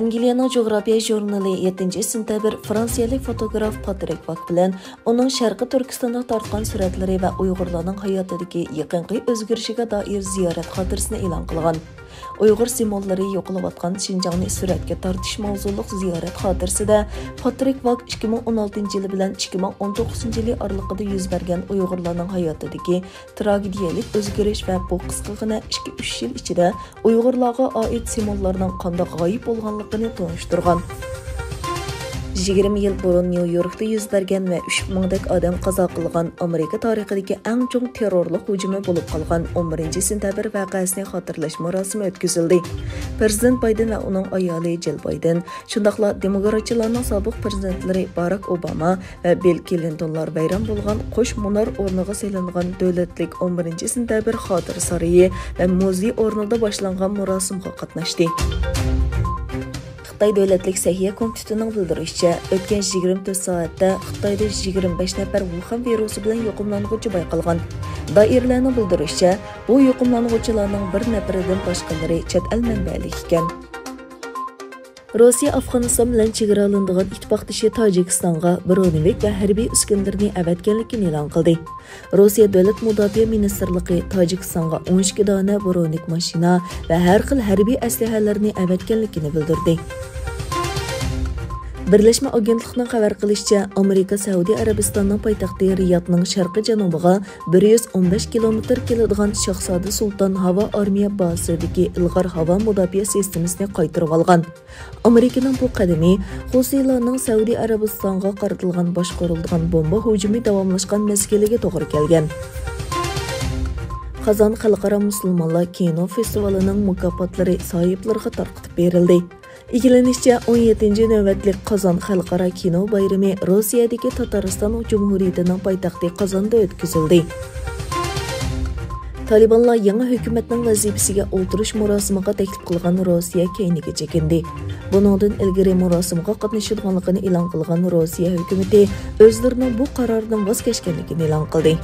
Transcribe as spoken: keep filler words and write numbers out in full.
ئەنگلىيەنىڭ جۇغراپىيە ژۇرنىلى يەتتىنچى سېنتەبىر فرانسىيەلىك فوتوگراف پاترىك ۋاك بىلەن ئۇنىڭ شەرقىي تۈركىستاندا تارتقان سۈرەتلىرى ۋە ئۇيغۇرلارنىڭ ھاياتىدىكى يېقىنقى ئۆزگىرىشىگە دائىر زىيارەت خاتىرىسىنى ئېلان قىلغان. ئۇيغۇر سىمۋوللىرى يوقىلىۋاتقان شىنجاڭنى سۈرەتكە تارتىش ماۋزۇلۇق زىيارەت خاتىرىسىدە پاترىك ۋاك ئىككى مىڭ ئون ئالتىنچى يىلى بىلەن ئىككى مىڭ ئون توققۇزىنچى يىلى ئارىلىقىدا يۈز بەرگەن ئۇيغۇرلارنىڭ ھاياتىدىكى تراگېدىيەلىك ئۆزگىرىش ۋە بۇ قىسقىغىنە ئىككى-ئۈچ يىل ئىچىدە ئۇيغۇرلارغا ئائىت سىمۋوللارنىڭ قانداق غايىب بولغانلىقىنى تونۇشتۇرغان. يىگىرمە يىل بۇرۇن نيۇ يوركتا يۈز بەرگەن ۋە ئۈچ مىڭدەك ئادەم قازا قىلغان ئامېرىكا تارىخىدىكى ئەڭ چوڭ تېررورلۇق ھۇجۇمى بولۇپ قالغان ئون بىرىنچى سېنتەبىر ۋەقەسىنى خاتىرىلەش مۇراسىمى ئۆتكۈزۈلدى. پىرېزىدېنت بايدېن ۋە ئۇنىڭ ئايالى جىل بايدېن، شۇنداقلا دېموكراتچىلارنىڭ سابىق پىرېزىدېنتلىرى باراك ئوباما ۋە بىل كلىنتونلار ۋەيران بولغان قوش مۇنار ئورنىغا سېلىنغان دۆلەتلىك ئون بىرىنچى سېنتەبىر خاتىرە سارىيى ۋە مۇزېي ئورنىدا باشلانغان مۇراسىمغا قاتناشتى. خىتاي دۆلەتلىك سەھىيە كومىتېتىنىڭ بىلدۈرۈشىچە، ئۆتكەن يىگىرمە تۆت سائەتتە خىتايدا يىگىرمە بەش نەپەر ۋۇخەن ۋىرۇسى بىلەن يۇقۇملانغۇچى بايقالغان. دائىرىلەرنىڭ بىلدۈرۈشىچە، بۇ يۇقۇملانغۇچىلارنىڭ بىر نەپىرىدىن باشقىلىرى چەت ئەل مەنبەلىك ئىكەن. روسىيە ئافغانىستان بىلەن چېگرالىنىدىغان ئىتتىپاقدىشى تاجىكىستانغا برونېۋىك ۋە ھەربىي ئۈسكۈنىلىرىنى ئەۋەتكەنلىكىنى ئېلان قىلدى. روسىيە دۆلەت مۇداپىئە مىنىستىرلىقى تاجىكىستانغا ئون ئىككى دانە برونېۋىك ماشىنا ۋە ھەر خىل ھەربىي ئەسلىھەلەرنى ئەۋەتكەنلىكىنى بىلدۈردى. بىرلەشمە ئاگېنتلىقىنىڭ خەۋەر قىلىشىچە، ئامېرىكا سەئۇدى ئەرەبىستاننىڭ پايتەختى رىيادنىڭ شەرقىي جەنۇبىغا بىر يۈز ئون بەش كىلومېتىر كېلىدىغان شاھزادە سۇلتان ھاۋا ئارمىيە بازىسىدىكى ئىلغار ھاۋا مۇداپىئە سىستېمىسىنى قايتۇرۇۋالغان. ئامېرىكىنىڭ بۇ قەدىمى خۇسىلارنىڭ سەئۇدى ئەرەبىستانغا قارىتىلغان باشقۇرۇلىدىغان بومبا ھۇجۇمى داۋاملاشقان مەزگىلىگە توغرا كەلگەن. قازان خەلقئارا مۇسۇلمانلار كىنو فېستىۋالىنىڭ مۇكاپاتلىرى ساھىبلىرىغا تارقىتىپ بېرىلدى. ئىگىلىنىشىچە، ئون يەتتىنچى نۆۋەتلىك قازان خەلقئارا كىنو بايرىمى روسىيەدىكى تاتارىستان جۇمھۇرىيىتىنىڭ پايتەختى قازاندا ئۆتكۈزۈلدى. تالىبانلار يېڭى ھۆكۈمەتنىڭ ۋەزىپىسىگە ئولتۇرۇش مۇراسىمىغا تەكلىپ قىلغان روسىيە كەينىگە چېكىندى. بۇنىڭدىن ئىلگىرى مۇراسىمغا قاتنىشىدىغانلىقىنى ئېلان قىلغان روسىيە ھۆكۈمىتى ئۆزلىرىنىڭ بۇ قارارىدىن ۋاز كەچكەنلىكىنى ئېلان قىلدى.